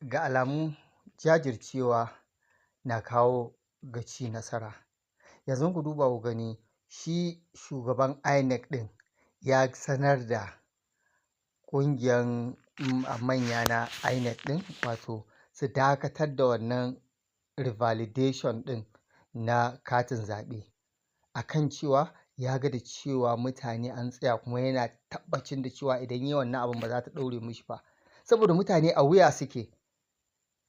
Ga alamu jajircewa na kawo ga ci nasara. Yanzu ku duba ku gani, shi shugaban INEC ɗin ya sanar da ƙungiyan manya na INEC ɗin, wato su dakatar da wannan revalidation ɗin na katin zaɓe, akan cewa ya ga da cewa mutane an tsaya, kuma yana tabbacin da cewa idan yi wannan abin ba za ta ɗaure mishi ba, saboda mutane a wuya suke.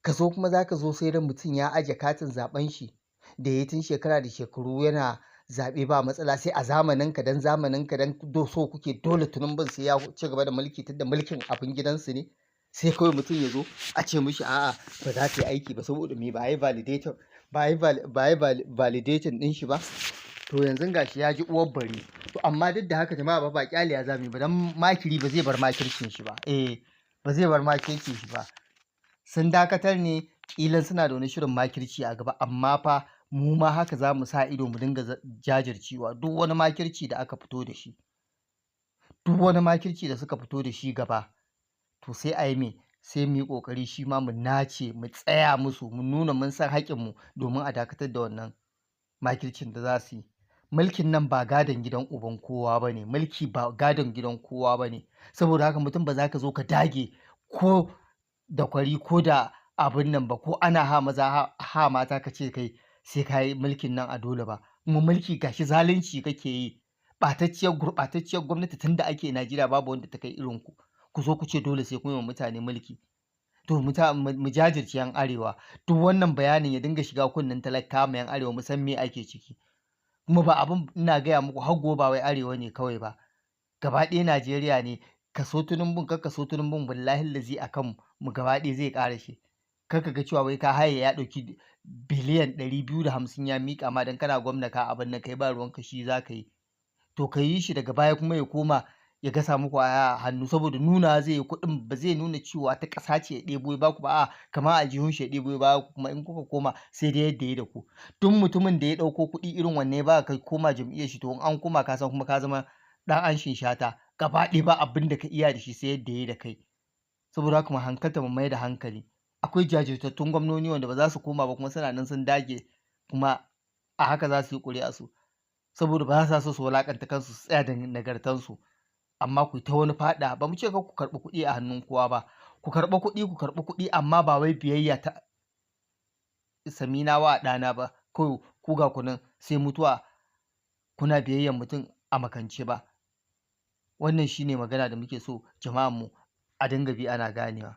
Ka zo kuma za ka zo sai da mutum ya aje katin zaɓen shi da ya tun shekara da shekaru yana zaɓe ba matsala, sai a zamaninka, dan zamaninka, dan so kuke dole Tinubun sai ya ci gaba da mulki, tunda mulkin abin gidansu ne. Sai kawai mutum ya zo a ce mishi a'a, ba za ta yi aiki ba, saboda me? Ba a yi validating ɗin shi ba. To yanzu gashi ya ji uwar bari. To amma duk da haka, jama'a, ba kyale za mu yi ba, dan makiri ba zai bar makircin shi ba. Eh, ba zai bar makircin shi ba. Sun dakatar ne, kilan suna da wani shirin makirci a gaba, amma fa mu ma haka za mu sa ido mu dinga jajircewa. Duk wani makirci da aka fito da shi, duk wani makirci da suka fito da shi gaba, to sai a yi me? Sai mu yi ƙoƙari shi ma mu nace, mu tsaya musu, mu nuna mun san haƙƙinmu domin a dakatar da wannan makircin da za su yi. Mulkin nan ba gadon gidan uban kowa ba ne. Mulki ba gadon gidan kowa ba ne. Saboda haka mutum ba za ka zo ka dage ko da kwari ko da abin nan ba, ko ana ha maza ha mata, ka ce kai sai ka yi mulkin nan a dole ba. Kuma mulki gashi zalunci kake yi. Ɓatacciyar, gurɓatacciyar gwamnati, tun da ake Najeriya babu wanda ta kai irin ku. Ku zo ku ce dole sai kun yi wa mutane mulki. To mu jajirce, yan arewa. Duk wannan bayanin ya dinga shiga kunnen talaka mu yan arewa, mu san me ake ciki. Kuma ba abin ina gaya muku har gobe, ba wai arewa ne kawai ba, gaba ɗaya Najeriya ne. Ka so Tinubun, kar ka so Tinubun, billahi lazi akan mu gaba ɗaya zai ƙara shi. Kar ka ga cewa wai ka haye ya ɗauki biliyan 250 ya miƙa ma don kana gwamna, ka abin nan, kai ba ruwanka, shi za ka yi. To ka yi shi, daga baya kuma ya koma ya gasa muku a hannu, saboda nuna zai yi kuɗin, ba zai nuna cewa ta ƙasa ce ya ɗebo ya baku ba, a'a, kamar aljihun shi ya ɗebo ya baku. Kuma in kuka koma, sai dai yadda ya da ku. Duk mutumin da ya ɗauko kuɗi irin wanne ya baka, kai koma jam'iyyar shi, to in an koma ka san kuma ka zama ɗan anshin shata gaba ɗaya, ba abin da ka iya da shi sai yadda ya yi da kai. Saboda haka mu hankalta, mu mai da hankali. Akwai jajirtattun gwamnoni wanda ba za su koma ba, kuma suna nan sun dage, kuma a haka za su yi ƙuri'a su, saboda ba sa so su wulaƙanta kansu, su tsaya da nagartansu. Amma ku ta wani faɗa, ba mu ce kar ku karɓi kuɗi a hannun kowa ba. Ku karɓi kuɗi, ku karɓi kuɗi, amma ba wai biyayya ta samina wa ɗana ba, kawai ku ga ku nan sai mutuwa kuna biyayyan mutum a makance ba. Wannan shine magana da muke so jama'an mu a dinga bi ana ganewa.